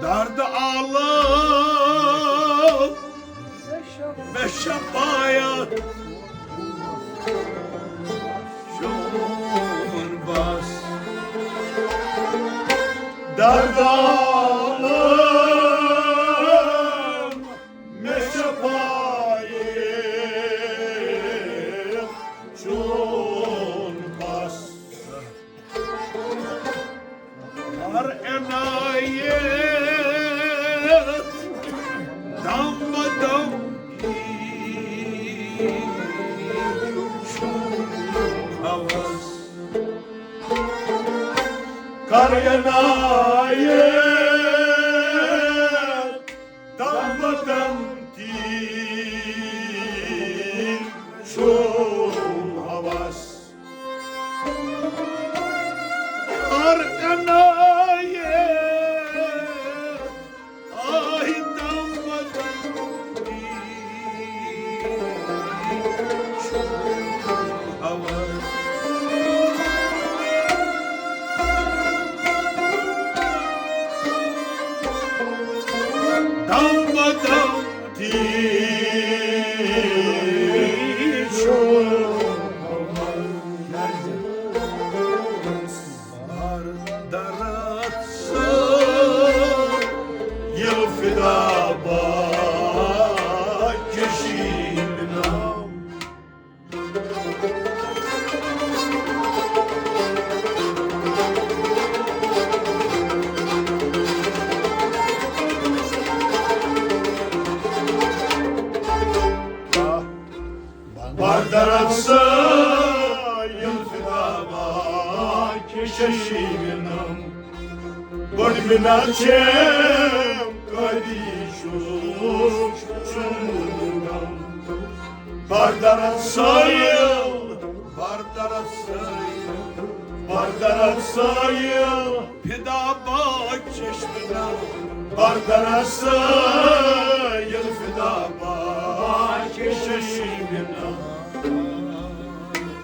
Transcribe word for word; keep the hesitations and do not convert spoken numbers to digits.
درد عالم مےٚ شفایت چون بس۔ درد عالم مےٚ شفایت چون بس۔ کر عنایت دم بدم کی ہوس۔ کر عنایت دم بدم کی ہوس۔ کر عنایت آہی دم بدم کی ہوس۔ دم بدم کی ہوس۔ بر درد سا ییٚلہِ فدا با کشید نام۔ بر درد سا ییٚلہِ فدا با کشید نام۔ بڑ منا چیم قدی شو چون غم۔ بر درد سایل، بر درد سایل، بر درد سایل۔ فدا با چشمنا، بر درد سایل۔